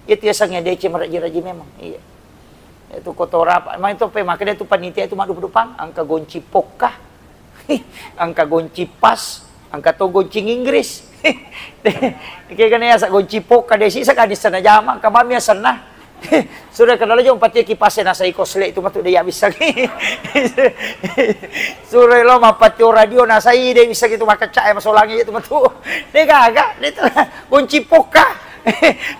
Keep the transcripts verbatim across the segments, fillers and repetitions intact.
Iya tu yasengnge deceng maraji-raji memang. Iya. Itu kotora apa? Mai to pe makkeda tu panitia itu maddupang-dupang, engka gonci pokka, engka gonci pas, engka to gonci Inggris. Kegana yasa gonci pokka de sisa kan di sana jama, engka mami asenna. Sudah kenal aja umpati kipas e nasai kosle itu matu de ya bisa. Sudah lo mapatio radio nasai de bisa gitu makecak ya masolangi itu matu. De gaga, de tu gonci pokka.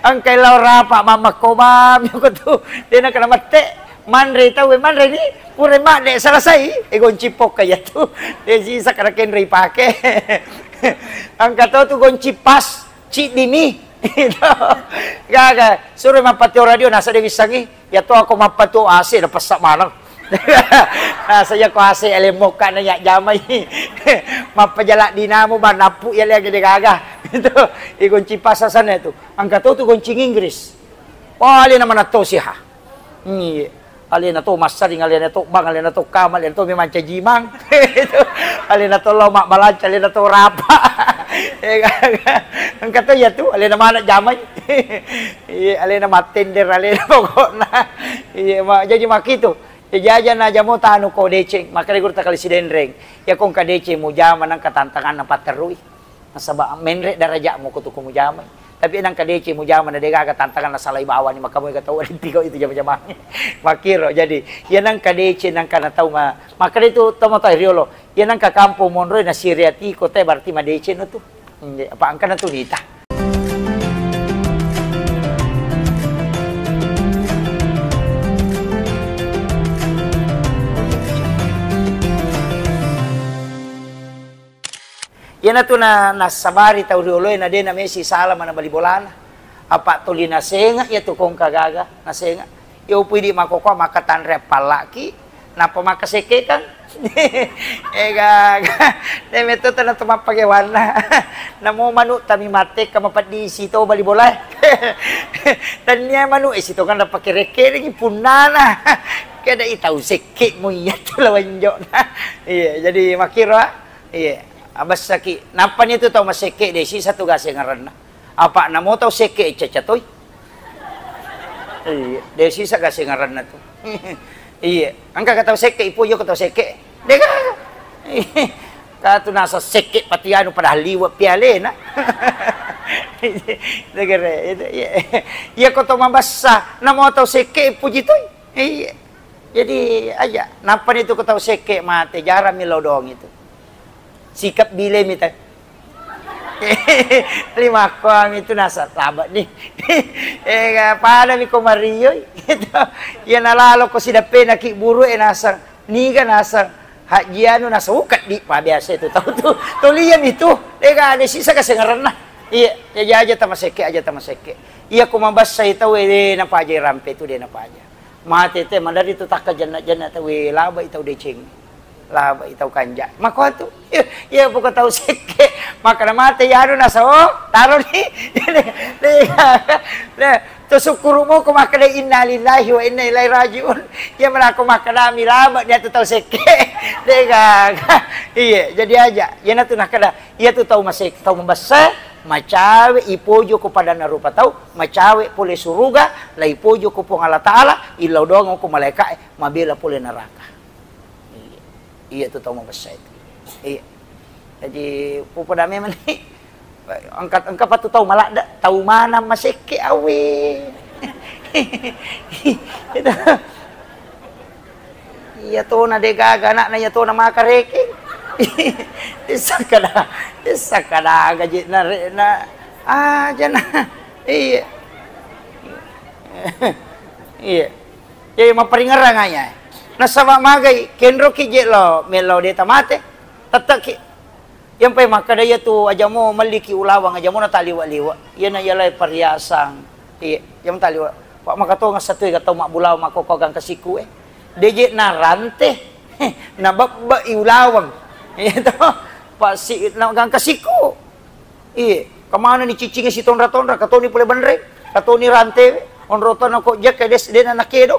Engka lao rapa mammakko mami ko tu. De na kena mette. Manre tau e manre ni pura madde selesai. E gonci pokka ya tu. De sisa kada kenre ipake. Engka to tu gonci pas. Ciddi mi. Gaga, suro mappatio radio nasa de wissengi. Ya to ako mappatio A C na pessa maneng. Nasa ya ko A C ale mokka na ya jamai. Mappajala dinamo ba nappu ya le gede gaga. Itu i gonci pas asenna tu. Engka to tu gonci Inggris. Wale na manatto siha. Iya. Alena to massaring, alena to bang, alena to kama, alena to memang cajimang. Alena to lao mabbalanca, alena to rapa. Iya, kan? Engka to iya tu, alena mana jamai. Iya, alena mattender, alena pokokna. Iya, ma-, jadi makitu. Jadi aja na jamo tanu ko deceng, makanya guru takali sidenreng. Ya ko engka deceng mujama nangka tantanganna patterui. Nasaba menre darajatmu ko tu ko mujamai. Tapi nangka deceng mujama na de gaga tantangan nasalai bawani maka moega tau ripi ko itu jama-jamange. Makiro jadi iya nangka deceng nangka na tau ma-, maka de tu tau mata riolo. Iya nangka kampung monroi na siriati ko te berarti madeceng no tu. Nde, apa engka na tu nita. Iyanatu na-, nassabari tau rioloe na de namesi sala mana bali bolana. Apa tuli nasenga iyatu kongka gaga, nasenga. Iya upui di makokoa maka tanre appallaki, nappa maka sekke kan. Eh, gaga. De metto tana to mappakewanna. Namo manu tami mattekka mapeddi sito bali bolae. Tania manu e sito kan napake rekke dengi punnana. Kada i tau sekke mu iyatu lawanjona. Iya, jadi makiro, ah. Iya, abessaki. Nappani tu tau masekke de sisa tu gasengerenna. Apa namo tau sekke cacca toi. Iya, de sisa gasengerenna tu. Iya, engka ka tau sekke ipojo ko tau sekke. De gaga. Ka tu nasa sekke pati anu padahal liwe pialena. Degere, itu, iya. Iya ko tau mabessa, namo tau sekke ipuji toi. Iya. Jadi aja, nappani tu ko tau sekke mate, jarang mi lao doang itu. Sikap bile mi ta. Limakkoami tu nasa laba ni. Eh, pada mi ko marioi. Gitu. Iya nalalo ko sidappena ki buru e nasang. Niga nasang. Haji anu nasang, "Uh, keddi pa biasa itu tau tu." Toliami tu. Dega ada sisa kasengerenna. Iya, ya aja tamasekke, aja tamasekke. Iya ko mabessai tau e, de napaja rampe tu, de napaja. Mate te, maderri tu takka jenna-jenna tauwe, labai tau deceng, labai tau kanja. Makotu, iya, iya, buka tau sekke. Makana mate, yanu naso, taro ni. Le, le, to sukkuru moko makkeda, "Innalillahi wa inna ilaihi rajiun." Iya, melako makkeda, mi laba dia tu tau sekke. Dega, iya, jadi aja. Iya, natu nakeda, iya tu tau masek-, tau mabessa, macawe ipojo ko padanna rupa tau, macawe pole suruga, la ipojo ko Puang Allah Taala, illau doang ko malaika e, mabela pole neraka. Iya. Iya tu tau mabessa itu. Iya. Jadi, pupu dame mani, engka, engka patu tau maladda, tau mana masekke awe. Itu. Iya tona de gaga anakna, iya tona maka rekeng. Issa kada, issa kada gaji na re-, na aja na. Iya. Iya. Jadi mapparingerang aja. Nasaba magai kenroki je lo, melo de tamate. Tetteki. Iyampai makkeda, "Iyatu ajamo melliki ulaweng, ajamo nataliwa-liwa. Iyana iyalai perhiasan." Iya, iyamo taliwa. Pak, maka tonga satu ega tau mabbulaweng makkokko gangka siku e. Deje narante, nabebbe i ulaweng. Iya to. Pak si, na gangka siku. Iya, kemana ni ciccingi si tonra-tonra, katoni pole benre, katoni rante, onrotona ko jekka des, dena nakedo.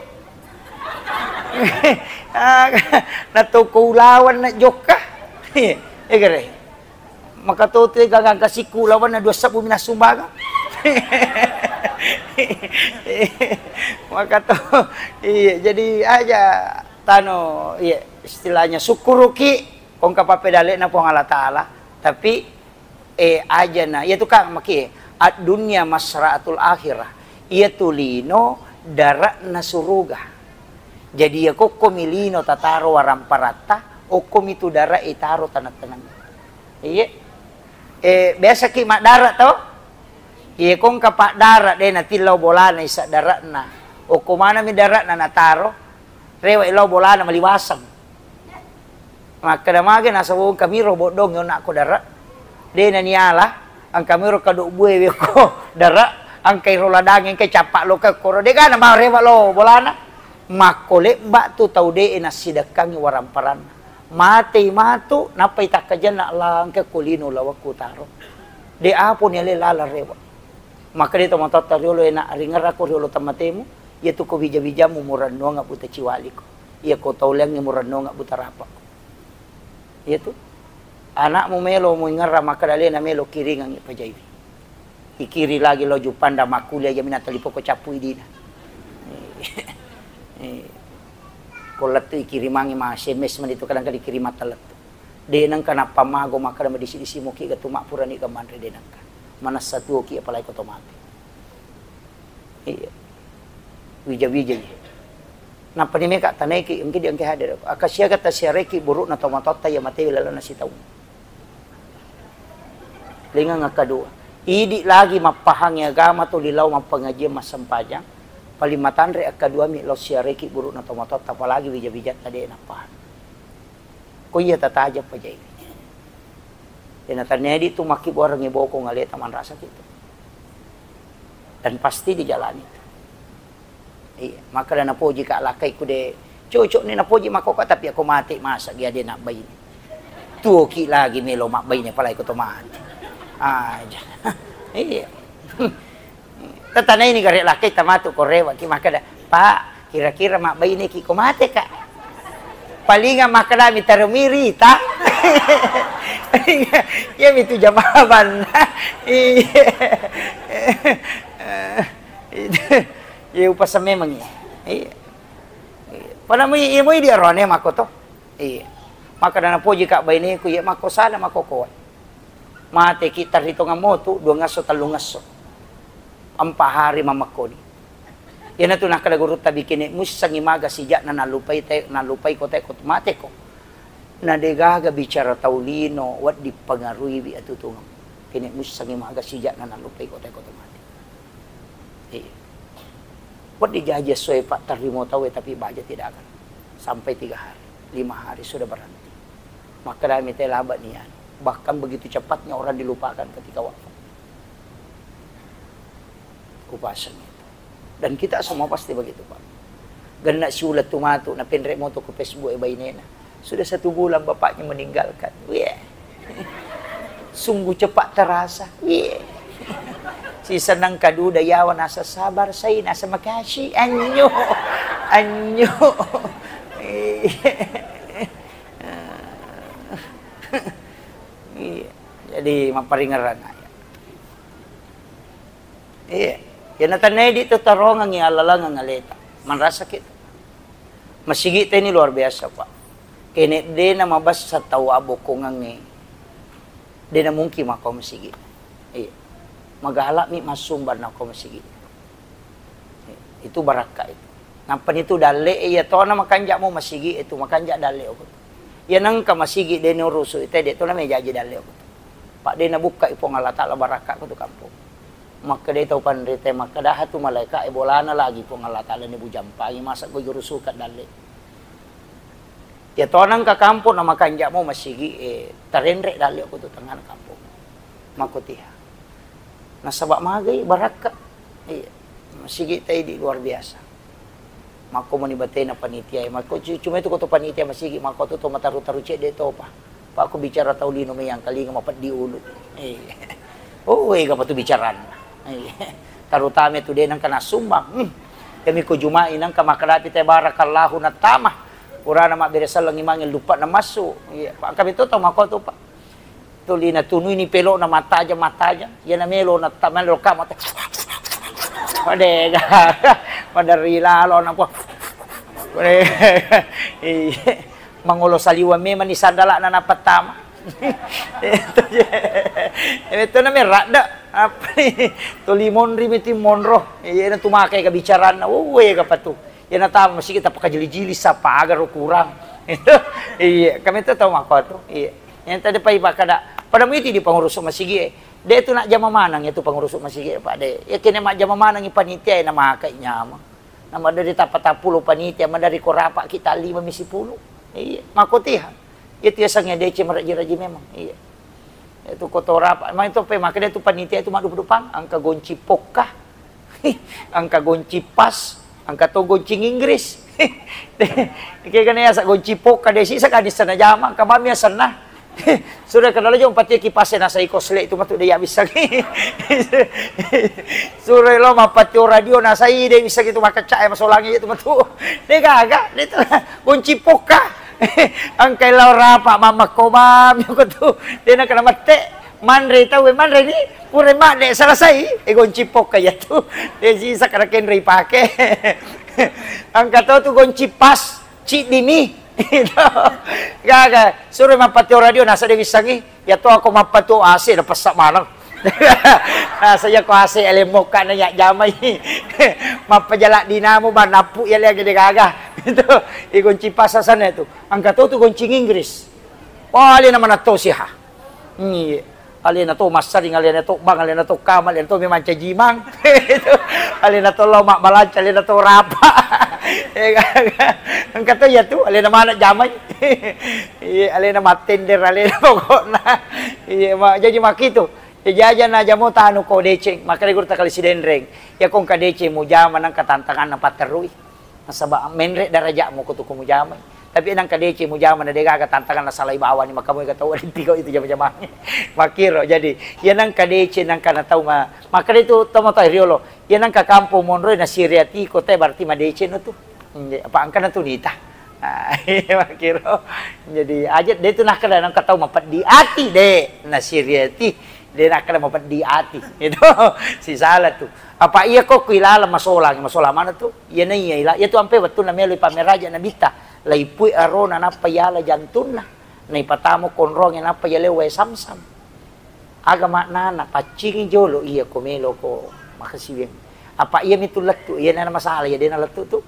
Ah, na toko ulaweng na jokka. Iya, iya gare. Maka to te gagang kasiku lawanna dua sebbu mina sumbangan. Maka to, iya, jadi aja tano, iya, istilahnya sukkuruki, kongka pappedalle'na Puang Allah Ta'ala, tapi, eh, ajana, iya tu, Kang, maki, ad-dunya masra'atul akhirah, iya tu lino dara'na suruga. Jadi, iya kokkomi lino tataro waramparatta, okkomi tu dara itaro taneng-taneng. Iya. Eh, biasa ki maddara to? Iya, kongka paddara de natillau bolana isa dara'na. Okko manami dara'na nataro, rewa illau bolana maliwaseng. Makkeda mage nasaba engka miro boddong yonna ko dara. De naniala, engka miro kado bue wekko dara, engka iro ladangnge, engka cappa lo kekkoro. De gana mau rewa lo bolana. Makko lebba tu tau de nassidekkangi waramparanna. Matei matu, nappai takkajanna, "Allah, engka ko lino lawakku taro." De apo ni ale lala rewa. Maka de tomatoatta riolo ena ringerrako riolo temmatemu, iya tu ko wija-wijamu murennuang buta ciwaliko. Iya ko tauleangnge murennuang buta rapako. Iya tu. Anakmu melo muingerra makkeda alena melo kiringangngi pajaiwi. Ikiri lagi lo Jupanda makkuliah jami natalipoko cappu idina. Eh, ko lettu ikirimangngi ma S M S mani tu kadang-kadang ikirimang lettu. De nengka nappa mago makkeda madisi-disi muki gatu mappurani ga manre de nengka. Manessa tuoki apalagi ko to mate. Iya. Wija-wija iya. Nappa ni meka tanaiki, engki di engki hadir. Akasiaga tasiareki burukna tomatoatta iya matewi lalona sitaung. Lingeng akkadua. Idi lagi mappahangi agama tuli lao mappangajian massempajang. Paling matanre akkadua mi lao siareki burukna tomatoatta apalagi wija-wijatta de nappahang. Ko iya tataja pajai. Ena tanedi tu makkibuarengngi bokong aleta manrasaki tu. Dan pasti dijalani tu. Iya, makkeda napoji ka lakkai ku de cocok ni napoji makkokko tapi ako mate masa gia de nabbaine. Tuoki lagi melo mabbaine apalagi ko to mate. Aja. Iya. Tatanai ni gare lakkai tamatu ko rewa ki makkeda, "Pak, kira-kira mabbaine ki ko mate ka?" Palinga makkeda mi tarumi rita. Iya mi tu jawaban. Iya. Iya upasa memang iya. Iya. Pada mu iya mu di arone mako to. Iya. Makkeda napoji ka baineku iya mako sana mako koe. Mateki tarritongang motu, dua ngesso, tellu ngesso. Empat hari mamekkoni. Iyanatu nakkeda gurutta bikini, mussengi maga sijakna nallupai te, nallupai ko te ko mateko. Na degaga bicara tau lino, wedding pengaruhiwi atutungeng. Kini mussengi maga sijakna nallupai ko te ko mate. Iya. Wedding jaji essoe, Pak, tarrimo tauwe, tapi baja tidak akan. Sampai tiga hari, lima hari sudah berhenti. Makkedami te laba nian. Bahkan begitu cepatnya orang dilupakan ketika wafat. Kupasang itu. Dan kita semua pasti begitu, Pak. Genna siuleng tu matu, napenre moto ku Facebook e bainena. Sudah satu bulan bapaknya meninggalkan. Wih. Sungguh cepat terasa. Wih. Sisenang kaduda yawa nasa sabar, saya nasa makasih. Anyo. Anyo. Iya. Jadi, maparingerang aja. Iya. Iya, natennai di tu tarongengi alalangeng aleta. Manrasaki tu. Masigi te ini luar biasa, Pak. Kene dena mabassa tau abokkongengnge. Dena mungkin mako masigi. Iya. Magalami massumbang nako masigi. Itu barakka itu. Nappani tu dalle e, iya tona makanja mo masigi itu, makanja dalle oko. Iya nengka masigi dena urusu ite, de tona mejaji dalle oko. Pak dena bukka i Puang Allah Taala barakka ko tu kampung. Makkeda tau panrita, makkeda hatu malaika e bolana lagi Puang Allah Taala ni bujampangi, masa ko jurusuka dalle. Iya tona engka kampung na makanja mo masigi e, tarenre dalle ko tu tengana kampung. Makko tiha. Nasaba magai barakka. Iya. Masigi tai di luar biasa. Makko mani batena panitia e. Makko cu-, cuma itu ko to panitia masigi, makko tu to mataru-taru cedde topa. Pak, ko bicara tau lino meyang kalinga mapeddi ulu. Iya. Oh, ega patu bicaranna. Iya. Tarutama tu de nengka nasumbang. Hmm. Kami ko jumai nengka makadapi te barakallahu nattama. Purana mabbere selleng imange luppa na massu. Iya, Pak, kami to tau makko tu, Pak. Tuli natunui ni pelokna mattajang-mattajang. Iya na melo na ta-, melo ka mata-, Dega, maderri lalo, nappa. Iya. Mangolo saliweng memang ni sandala'na napattama. Itu je. Itu namanya radda. Apa ni? Tuli monri miti monro. Iya, na tu makai ka bicaranna. Uwe, kapatu. Iya, natama masigi tapakajili-jili sapa aga ro kurang. Itu. Iya, kami tu tau mako tu. Iya. Yang tadi pai pakada. Pada muiti di pengurus masigi, eh. De tu nak jama manang itu pengurus masigi, Pak, de. Ya kene mak jama manang i panitia, na makai nyama. Na madari tappa tappulo panitia, madari ko rapa kita lima mi sipulu. Iya, mako tiha. Itu ya sange dece meraji-raji memang. Iya. Itu kotora apa? Emang itu apa? Maka dia tu panitia itu madupang-dupang, angka gonci pokka, angka gonci pas, angka to goncing Inggris. Kayak gini ya, sa gonci pokka deh sih, sakali sana jama, angka mami sana. Sudah kenal aja umpati kipas na sai kosle itu matu dia bisa. Suruh lo mapati radio na sai deh bisa gitu, maka cak ya masolangi itu matu. Dia gaga, dia tu gonci pokka. Angkai lao rapa, mammakko mami ko tu. De nakana mette. Manre tau, eh, manre ni. Pura madde selesai. Eh, gonci pokka ya tu. De sisa kada kenre pake. Angka to tu gonci pas. Ciddi mi. Gaga. Suruh mappatio radio, nasa de wissangi. Ya to ako mappatio A C, na pessa maneng. Nah, saya ko A C ale mokka na ya jamai. Mappajala dinamo ba nappu ya le gede gaga. Itu, i gonci pas sana itu. Angka to tu goncing Inggris. Wah, alena manatto siha. Iya. Alena to massaring, alena to bang, alena to kama, alena to memang cajimang. Itu. Alena to lo mabbalanca, alena to rapa. Iya, kan? Angka to ya tu, alena mana jamai. Iya, alena mattender, alena pokokna. Iya, ma-, jadi makitu. Ya, jaja na jamo tanu ko deceng, makanya guru takali sidenreng. Ya, ko engka deceng mujama nang katantangan na patterui. Nasaba menre darajatmu ko tu ko mujamai. Tapi nang ka deceng mujama na degaga tantangan na salai bawani, maka moega tau renti kau itu jama-jamang. Makiro, jadi, ya nang ka deceng, nang ka na tau ma-, maka itu tau mata riolo. Ya nang ka kampung monroi na siriati ko te berarti madeceng no tu. Nde, apa angka na tu nita. Ah, iya, makiro. Jadi, aja de tu nakkeda nang ka tau mapeddi ati de, na siriati. De nakkeda mapeddi ati. Itu, si salah tu. Apa iya ko ku ilaleng masolang, masolang mana tu? Iya na iya ila-, iya tu ampe wettunna melo ipameraja Nabitta. Laipui arona nappa yala jantunna. Naipatamo konronge nappa yaleo wae Samsam. Aga maknana, paccingi jolo iya ko melo ko makasiweng. Apa iya mitu lettu, iya na masalah, iya de na lettu tu.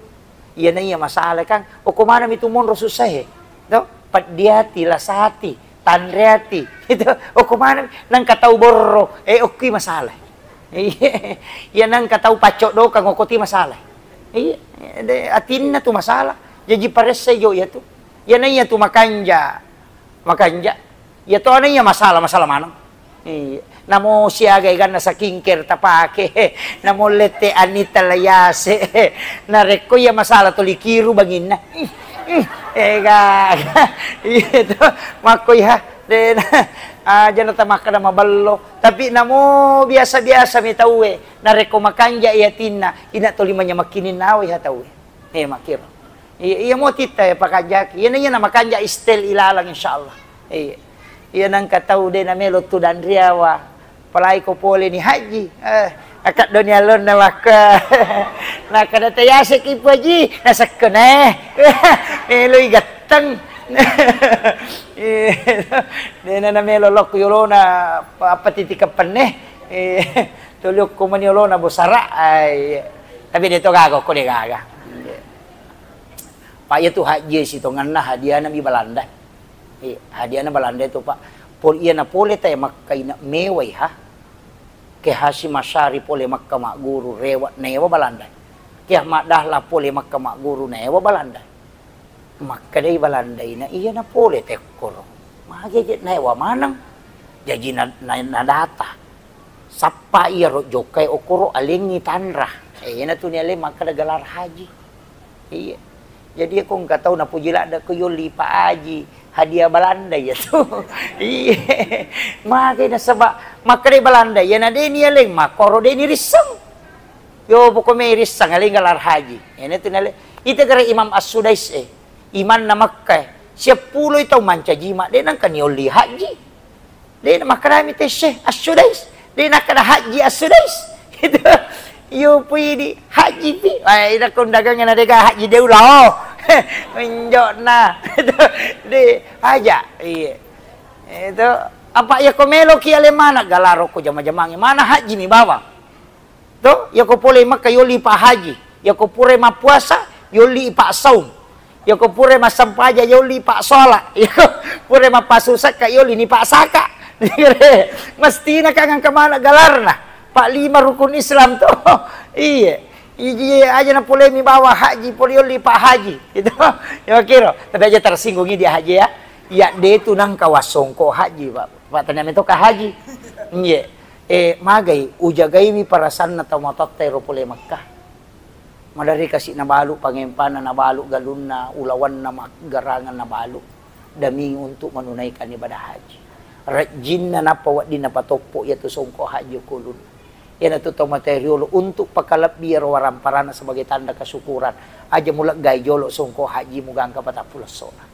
Iya na iya masalah kan, okko manami tu monro susah e. To, peddi ati, lasati, tanre ati. Itu, okko manami, nang ka tau borro, eh, okki masalah. Iya, iya nang ka tau paccoddokang, okko ti masalah. Iya, de, atinna tu masalah. Jaji paressai jo iya tu. Iya na iya tu makanja. Makanja. Iya to na iya masalah, masalah maneng. Iya. Namo siaga eganna skincare tapake. Namo lette anita layase. Narekko iya masalah toli kiru banginna. Ega. Iya to. Makko iya. Dena. Aja na tamakkada mabello. Tapi namo biasa-biasa mi tauwe. Narekko makanja iya tinna. Ina toli manyamakkini nawe iya tauwe. Eh, makkiro. Iya, iya mo titta ya pakajaki. Iya na iya na makanja istel ilaleng insyaallah. Iya. Iya nang ka tau de na melo tu danriawa. Apalagi ko pole ni haji. Eh, akak doni alon na maka. Nakada tayase ki Pu Haji, na sekkene. Melo i gatteng. Iya. De na na melo lokku yolona apa titik kepenne. Iya. Tuli okko mani olona bosara. Ai. Tapi de to gaga ko de gaga. Pak, iya tu haji sitongenna hadiahna mi Balanda. Eh, hadiahna Balanda itu, Pak. Pol-, iya na pole tai Makka ina mewai ha. Ke Hasyim Asy'ari pole Makka magguru rewa, newa Balanda. Ke Ahmad Dahlan pole Makka magguru newa Balanda. Makkedai Balanda ina, iya na pole tekkoro. Mage je newa maneng. Jaji na, na, na data. Sappa iyaro jokkai okoro alengngi tanra. Eh, iyana tu nialeng makkeda gelar haji. Iya. Jadi ko engka tau napuji ladde ko yolli Pak Haji, hadiah Balanda iya tu. Iya. Mage nasaba makkeda Balanda iyana de nialeng makkoro de nirisseng. Yo pokoknya risseng aleng gelar haji. Iyana tu nialeng. Ita gara Imam As-Sudais e. Imanna Mekka e. Siappulo tau mancaji ma de nangka niolli haji. De na makkedami te Syekh As-Sudais, de nakkeda Haji As-Sudais. Gitu. Iyo pui di haji pi. Wah, ida kondagang na dega haji de ulao. Menjokna. De aja. Iya. Itu apa ya ko melo ki ale mana galaro ko jama-jamangi. Mana haji mi bawang. To, yako pole Mekka yoli pa haji. Yako pura mappuasa yoli pa saum. Yako pura massempaja yoli pa sholat. Yako pura mappasu sakka yoli ni pa saka. Mestina kang engka mana galarna. Pa lima rukun Islam to. Iya. Iji aja na pole mi bawa haji, pole yoli pa haji. Itu. Ya kiro. Tapi aja tersinggung dia haji ya. Ya de tu nangka wasongko haji, Pak. Pak tanya metoka haji. Iya. Eh, magai, ujagaiwi parasanna tau matotta ero pole Mekka. Maderri kasi nabalu pangempana, nabalu galunna, ulawanna, maggerangan nabalu. Demi untuk menunaikan ibadah haji. Rejjinna nappa wedding napatoppo iyatu songko haji ko ulunna. Iyanatu tau mate riolo untuk pakalebbi ero waramparana sebagai tanda kesyukuran. Aja muleggai jolo songko haji mugangka patappulo essona.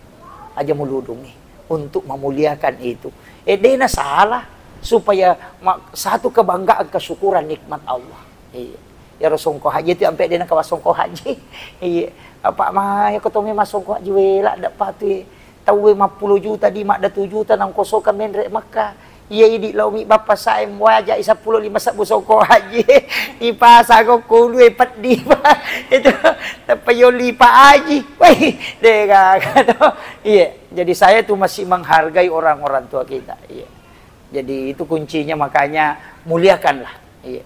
Aja muludungi untuk memuliakan itu. Eh, dena salah supaya ma-, satu kebanggaan kesyukuran nikmat Allah. Iya. Ya songko haji itu sampai dena kawa songko haji. Iya. Apa ma ya ketemu mas songko haji wela dak patu. Tauwe mappulo juta di madda tu juta nang kosoka menre Mekka. Iya idi lao mi bappa saem wajai seppulo lima sebbu songko haji. Ipasang ko kulue peddi, Pak. Itu tepa yoli pa haji. Weh, de gaga to. Iya, jadi saya tuh masih menghargai orang-orang tua kita. Iya. Jadi itu kuncinya, makanya muliakanlah. Iya.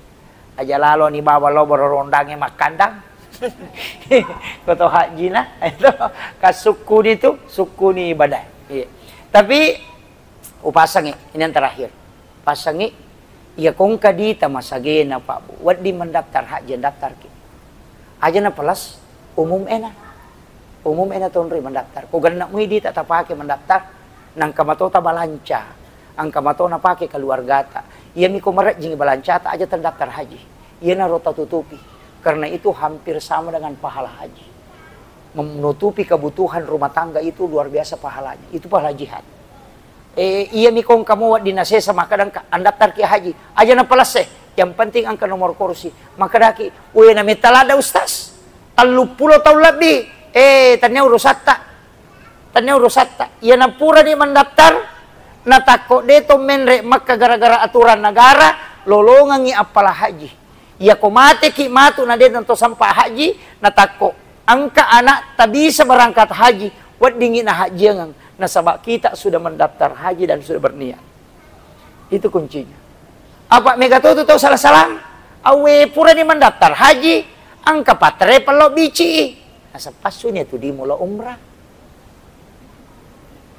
Aja lalo ni baba lo bororondange makkandang. Koto haji na, itu kasukku ni tu, sukku ni ibadah. Iya. Tapi Upasangi, ini yang terakhir. Pasangi, iya kongka dita masagena, Pak Bu. Wedding mendaftar haji, daftar ki. Aja na pelas, umum ena. Umum ena tonri mendaftar. Ko genna mui dita tapake mendaftar, nangka matota balanca. Angka matona pake keluargata. Iya miko merejjing balancata aja terdaftar haji. Iya naro tatutupi. Karena itu hampir sama dengan pahala haji. Menutupi kebutuhan rumah tangga itu luar biasa pahalanya. Itu pahala jihad. Eh, iya mi kong kamu wedding nasesa makkadangka, andaftarki haji. Aja napalasse, yang penting engka nomor kursi. Makkadaki, "Weh, na metta ladda, Ustaz. Telluppulo taung lebbi." Eh, tania urusatta. Tania urusatta. Iya napurani mandaftar, natakko de to menre Mekka gara-gara aturan negara, lolongengi appala haji. Iyako mateki matu na de to sempa haji, natakko engka anakta bisa berangkat haji, weddingi nahajjiangeng, nasaba kita sudah mendaftar haji dan sudah berniat. Itu kuncinya. Apa mega to tu tau salah-salah? Awe purani mendaftar haji, engka patre pello bici. Nasapassu ni tu di mulo umrah.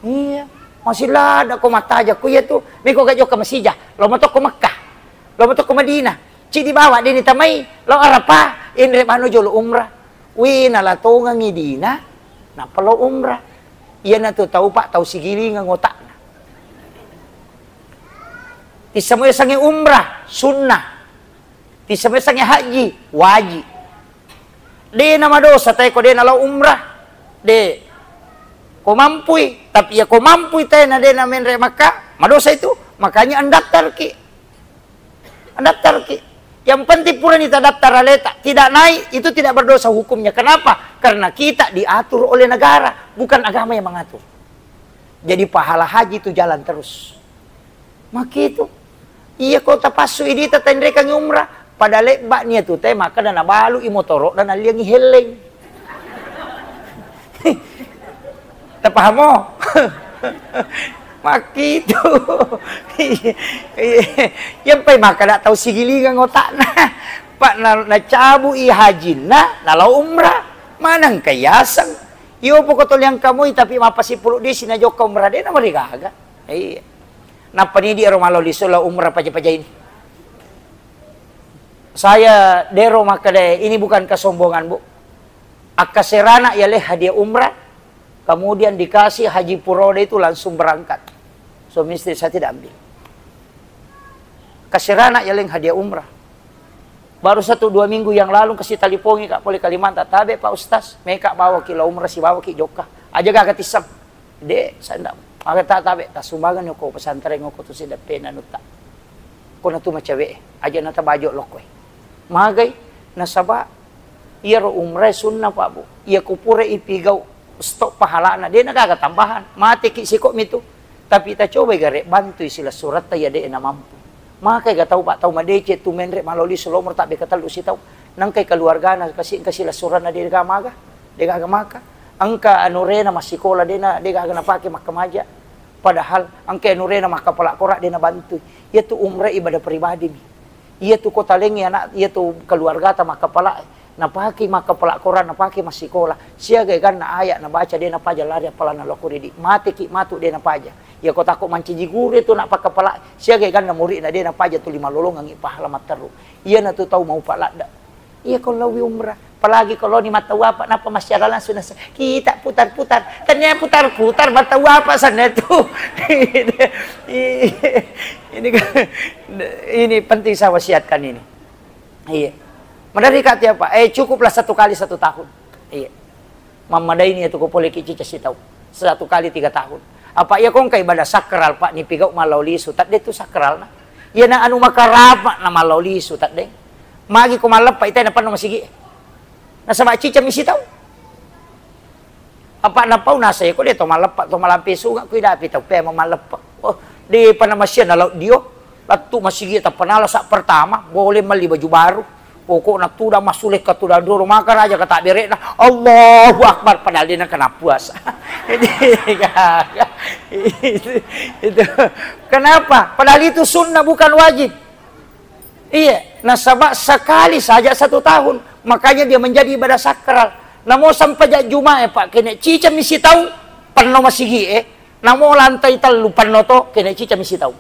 Iya, masih lada ko mattaja ku iya tu. Miko ga jokka masija, lo mato ko Mekah, lo mato ko Madinah. Cidi bawa deni tamai, lo Arafah, inre manu jolo umrah. Wi, nalatongengi dina, nappa lo umrah. Iyana tu tau, Pak, tau sigilingeng otakna. Tissamo yasengnge umrah, sunnah. Tissamo yasengnge haji, wajib. De na madosa tae ko de na lao umrah. De. Ko mampui, tapi ya ko mampui tae na de na menre Makkah, madosa itu. Makanya andaftarki. Andaftarki. Yang penting purani tadaftar aleta, tidak naik, itu tidak berdosa hukumnya. Kenapa? Karena kita diatur oleh negara, bukan agama yang mengatur. Jadi pahala haji itu jalan terus. Makitu. Iya ko tapassu idi tatenrekangi umrah. Pada lebba nia tu te maka dana balu i motoro dan aliangi helleng. Tapahamo? Makitu. Iya, iya. Yang pai maka dak tau sigilingang otakna. Pak na, nacabu i hajinna, nalau umrah. Manang kayaseng. Iyo poko toliang kamui tapi mapasi pulu disi na jokka umrah de na marigaga. Iya. Nappa ni di ero malo lisu lao umrah paja-paja ini. Saya dero makkeda, ini bukan kesombongan, Bu. Akkaserana yale hadiah umrah, kemudian dikasih haji puroda itu langsung berangkat. Suami istri saya tidak ambil. Kaserana yaleng hadiah umrah. Baru satu dua minggu yang lalu kasih talipongi kak pole Kalimantan, tabe Pak Ustaz, meka bawa ki la umrah si bawa ki jokka. Aja gaga tissang. De, sanda. Aga ta tabe, tasumbangan ko pesantren ko tu sideppe nanutta. Ko natu macawe, aja nata bajo lokkoe. Magai, Nasaba iyaro umrah e sunnah, Pak, Bu. Iya ko pura ipigau stok pahalana, de' na gaga tambahan. Mateki siko mitu. Tapi tacobai gare' bantui silessuretta iya de' na mampu. Makai ga tau, Pak, tau madeceng tu menre' malao lisu lomoro tabbe katellu sitaung. Nangkai keluargana kasi engka silessurenna de' gaga maga, de' gaga maka. Engka anurena massikola de' na, de' gaga napake makkamaja. Padahal engka anurena makkapala kora de' nabantui. Iyatu umrah ibadah pribadi mi. Iyatu ko talengngi anak, iyatu keluargata makkapala, napake makkapala Quran, napake massikola, siaga eganna ayat nabaca de' napaja lari appalanna lao ko ridi, mateki matu de' napaja. Iya ko tako mancaji guru itu nak pakkapala, siaga eganna muridna de' napaja tuli malolongengngi pahala matteru. Iyanatu tau maupa ladde. Iya ko laowi umrah. Apalagi ko laoni mattawapa, nappa massiara langsung nasa, kita putar-putar. Tania putar-putar, mattawapa sana itu. Ini kan, ini penting saya wasiatkan ini. Iya. Madari ka tiap, eh, cukuplah satu kali satu tahun. Iya. Mammadaini itu ko pole ki cica sitaung. Satu kali tiga tahun. Apa iya ko engka ibadah sakral, Pak, nipigau malao lisu, tadde tu sakralna. Iyana anu makarapa na malao lisu, tadde. Magi ko malleppa itai napanno masigi. Nasaba cica mi sitaung. Apa napau nasa ko de' to malleppa, to malampe sunga, kui dapi tau pe malleppa. Oh, de' pa na masia na lao dio. Lettu masigi tappa nala sa pertama, boleh melli baju baru. Pokokna tudang massulekka tudang doro, maka raja kata bere'na, Allahu Akbar, padahal de' na kena puasa. Jadi, itu, itu. Kenapa? Padahal itu sunnah, bukan wajib. Iya, nasaba sekali saja satu tahun, makanya dia menjadi ibadah sakral. Namo sempajang Jumae, Pak, kene cica mi sitaung, penno masigi, eh. Namo lantai tellu penno to, kene cica mi sitaung.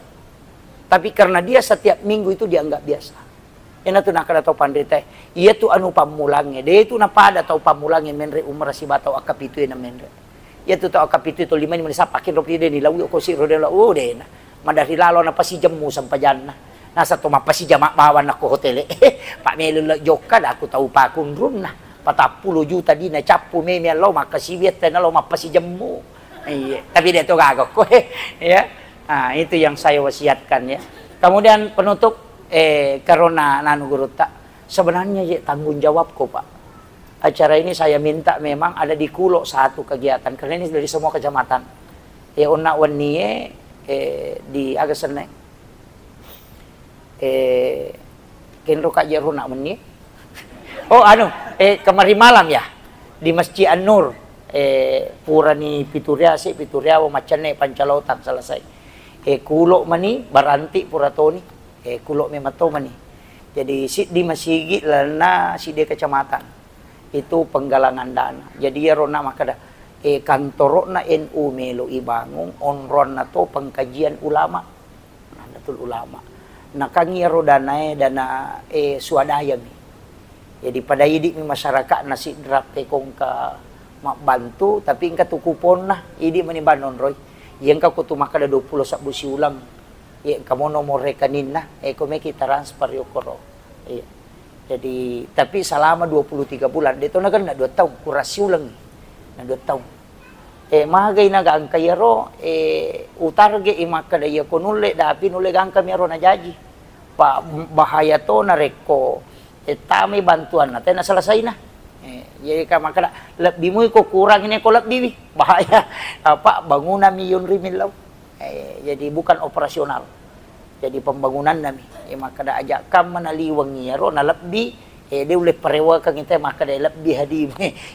Tapi karena dia setiap minggu itu dianggap biasa. Ena tu nakkeda tau panritae, iya tu anu pammulangnge, de' tu napada tau pammulangnge menre' umrah siba tau akkapitue na menre'. Iya tu tau akkapitue, tau lima ni meni sappa kinro pide ni lawi ko si rode la, oh, de' na. Madari lalo na pasijemmu sempajanna. Nasa to mappasijama bawang nakko hotele. Pak melo le jokka dah aku tau pakunrunna. Patappulo juta dina cappu meme lao makkasiwi ette na lao mappasijemmu. Iya, tapi de' to gaga ko, eh. Ya. Ah, itu yang saya wasiatkan, ya. Kemudian penutup, eh, karena nanu gurutta, sebenarnya, ya, tanggung jawabku, Pak. Acara ini saya minta memang ada di Kulo satu kegiatan, karena ini dari semua kecamatan. Ya, onna wennie, eh, di aga senna. Eh, kenro ka jero nak wennie. Oh, anu, eh, kemarin malam ya, di Masjid An-Nur, eh, purani pitu riase, pitu riawo maccenne pancalotang selesai. Eh, Kulo mani, baranti pura toni, eh, Kulo memang to mani. Jadi, siddi masigi lalenna siddi kecamatan. Itu penggalangan dana. Jadi, iyaro na makkeda, eh, kantoro'na N U melo ibangung, onroanna to pengkajian ulama. Nahdlatul Ulama. Nakang iyaro danae, dana, eh, swadaya mi. Jadi, pada idi' mi masyarakat na sidrap pekongka mabbantu, tapi engka tu kuponna, idi' mani banonroi. Iya engka ko tu makkeda dua puluh sabbu siuleng. Iya, engka mono mo rekeninna, eh, ko meki transfer yokkoro. Iya. Jadi, tapi selama dua puluh tiga bulan, de' to nagenna dua taung, kurang siulengngi. Na dua taung. Eh, magai nagangka iyaro, eh, utarge'i makkeda iya ko nulle dapi, nulle gangka mi iyaro najaji. Pa bahaya to narekko, eh, tamai bantuanna, tena selesaina. Eh, jadi ka makkeda, lebbi mui ko kurangi ne ko lebbiwi. Bahaya. Apa, bangunami yunri millau. Eh, jadi bukan operasional. Jadi pembangunanna mi. Eh, makkeda aja kamma naliweng iyaro nalebbi, eh, de ulle parewakeng ite makkeda lebbi hadi.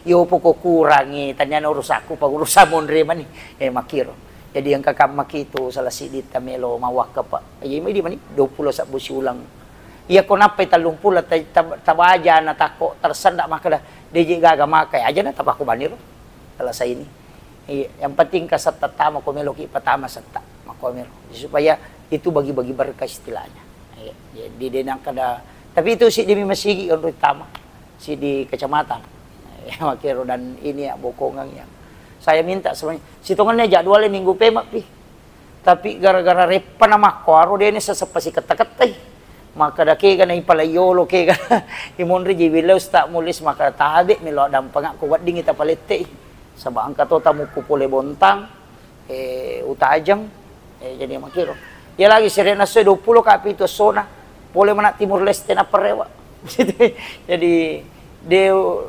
Yo poko kurangi, taniana urusakku, pa urusan monre mani. Eh, makkiro. Jadi engka kamma kitu salah siddi tamelo mawakka, Pak. Eh, jadi mani dua puluh sabbu siuleng. Iya ko nappai tellung pulo ta-, ta-, tabaja na takko tersenda makkeda, de je gaga makai aja na tapakko baniro. Selesai ini. Iya, yang penting ka setta tama ko meloki patama setta. Makko mero. Supaya itu bagi-bagi berkah istilahnya. Iya, jadi de nangkada, tapi itu siddi mi masigi onroi tama. Siddi kecamatan. Ya, makkero dan ini ya bokongan yang saya minta semuanya. Sitongennya jadwalnya minggu pema pi. Tapi gara-gara reppa na makkoaro dene seseppa siketta-kettai. Makkada kega na ipalaiolo kega. Imonri jiwile Ustaz Mulis makkada tabe melo dampengakko weddingi tapalettei. Saba engka to tamukku pole Bontang, eh, Utajeng, eh, jadi makkiro. Iya lagi sere'na esso dua puluh ka pitu essona, pole mana Timur Leste na perewa. Jadi de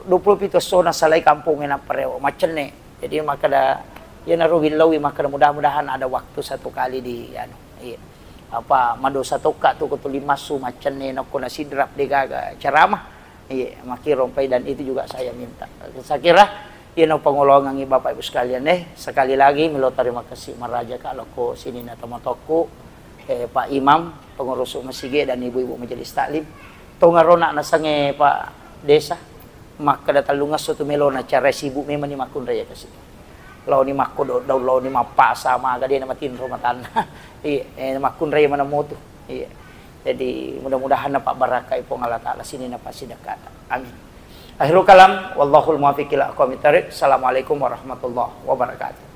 dua puluh pitu esso nasalai kampung e nappa rewe maccenne. Jadi makkeda, iyanaro willaui makkeda, mudah-mudahan ada waktu satu kali di anu. Iya. Apa madosa tokka tu ko tuli massu maccenne nokko na sidrap de gaga ceramah. Iya, makkiro pai dan itu juga saya minta. Saya kira iyano pangolongangi Bapak Ibu sekalian, eh, sekali lagi melo terima kasih maraja ka lokko sininna tomatoakku, eh, Pak Imam, pengurus masjid dan ibu-ibu majelis taklim. Tongarona nasengnge Pak Desa, makkeda tellungesso tu melona cara sibuk memang ni makkunrai kasi. Laoni makkodo daun, laoni mappasa, maga dena matinro matanna. Iya, eh, makkunrai mana motu. Iya. Jadi mudah-mudahan napabarakai Puang Allah Taala sininna passidekkata. Amin. Akhirul kalam, wallahul muwaffiq ila aqwamit thariq. Assalamualaikum warahmatullahi wabarakatuh.